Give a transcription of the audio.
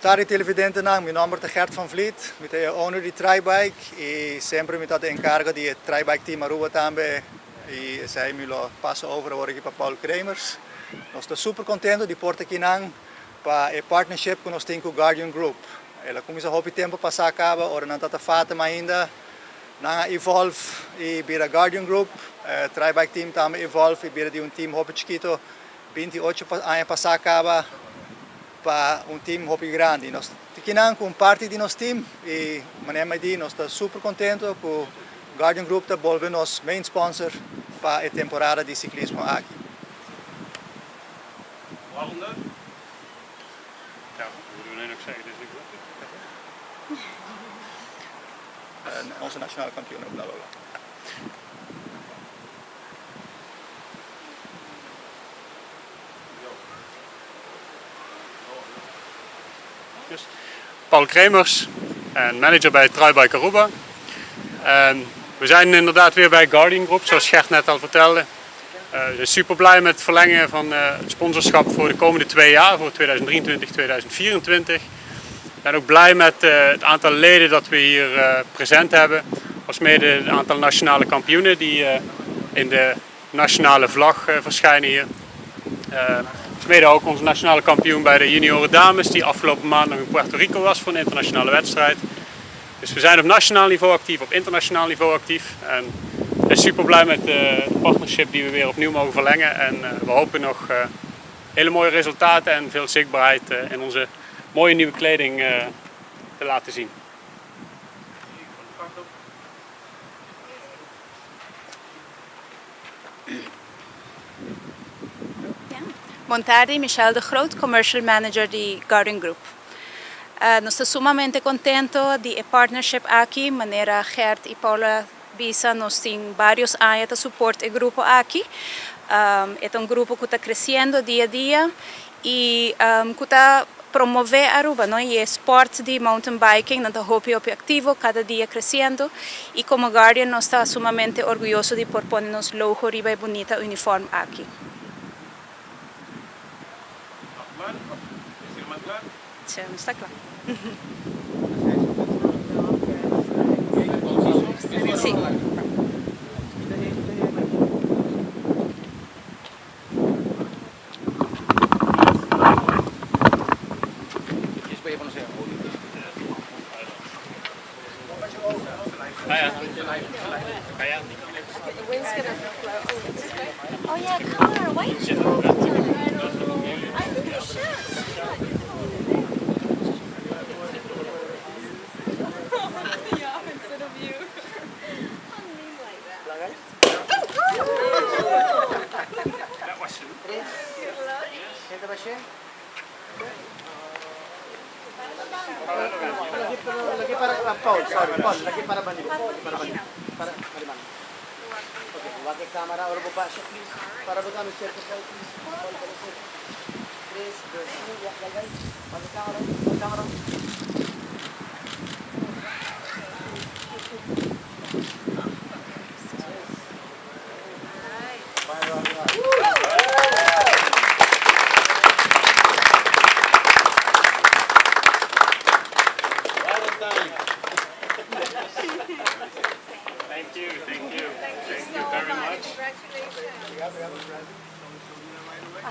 tardi televidentenan, mi nomber ta Gert van Vliet, mi ta e owner di Tribike y semper mi ta ta encarga di e Tribike Team Aruba tambe y esey mi lo pasa over awor aki pa Paul Kremers. Nos ta super contento di por ta akinan pa e partnership cu nos tin cu Guardian Group. El a cuminsa hopi tempo pasa caba ora nan ta ta Fatima ainda, nan a evolve y bira Guardian Group, e Tribike Team tambe evolve y bira di un team hopi chikito 28 aña pasa caba pa un team hopi grandi. Nos ta kinan cu un parti di nos team y manera mi di nos ta super contento cu Guardian Group ta bolbe nos main sponsor pa e temporada di ciclismo aki. Onze nationale kampioenen bla bla bla. Paul Kremers en manager bij Tribike Aruba. We zijn inderdaad weer bij Guardian Group, zoals Gert net al vertelde. We zijn super blij met het verlengen van het sponsorschap voor de komende 2 jaar, voor 2023, 2024. We zijn ook blij met het aantal leden dat we hier present hebben, alsmede het aantal nationale kampioenen die in de nationale vlag verschijnen hier. Alsmede ook onze nationale kampioen bij de junioren dames die afgelopen maand nog in Puerto Rico was voor een internationale wedstrijd. Dus we zijn op nationaal niveau actief, op internationaal niveau actief. En we zijn super blij met de partnership die we weer opnieuw mogen verlengen. En we hopen nog hele mooie resultaten en veel zichtbaarheid in onze mooie nieuwe kleding te laten zien. Bon tardi, Michelle de Groot, Commercial Manager di Guardian Group. Nos ta sumamente contento di e partnership aki, manera Gert y Paula bisa nos tin varios aña ta support e grupo aki. E ta un grupo cu ta creciendo dia a dia y cu ta promove Aruba no y e sport di mountain biking nan ta hopi hopi activo cada dia creciendo y como Guardian nos ta sumamente orguyoso di por pone nos logo riba e bunita uniform aki. Sí, nos ta cla. Sí. Thank you, thank you. Thank you very much.